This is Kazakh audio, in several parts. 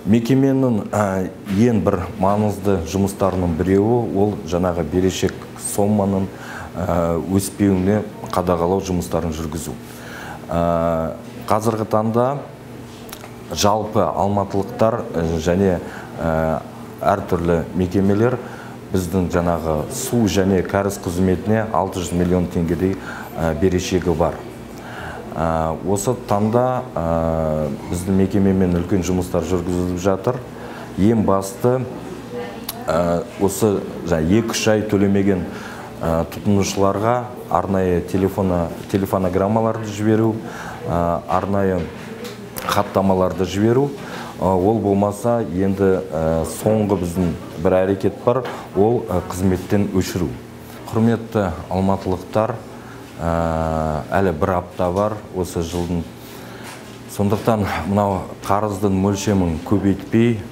Мекеменің ең бір маңызды жұмыстарының біреуі ол жаңағы берешек соманың өспеуіне қадағалау жұмыстарын жүргізу. Қазіргі таңда жалпы алматылықтар және әртүрлі мекемелер біздің жаңағы су және кәріз қызметіне 600 миллион теңгедей берешегі бар. Осы таңда біздің мекемемен үлкен жұмыстар жүргізіліп жатыр. Ең басты осы 2-3 ай төлемеген тұтынушыларға арнайы телефонограммаларды жіберу, арнайы хаттамаларды жіберу. Ол болмаса енді соңғы біздің бір әрекет бар, ол қызметтен өшіру. Құрметті алматылықтар, әлі бір апта бар осы жылдың. Сондықтан мынау қарыздың мөлшемін көбейтпей,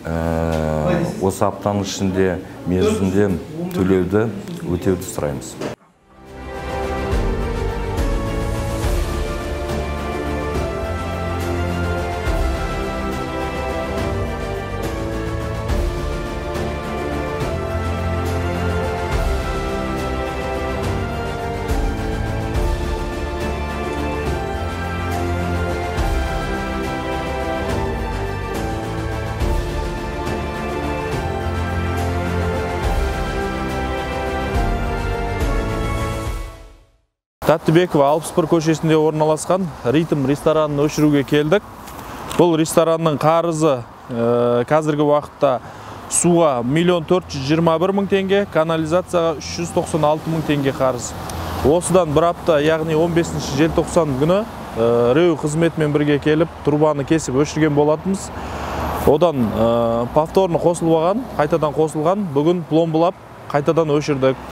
осы аптаның ішінде мерзімде төлеуді, өтеуді сұраймыз. Тәттібекова 61 көшесінде орналасқан Ритм ресторанын өшіруге келдік. Бұл ресторанның қарызы қазіргі уақытта суға 1 421 000 теңге, канализацияға 396 000 теңге қарыз. Осыдан бір апта, яғни 15 желтоқсан күні РЭУ қызметімен бірге келіп, трубаны кесіп өшірген болатынбыз. Одан повторно қосылып алған, қайтадан қосылған, бүгін пломбалап қайтадан өшірдік.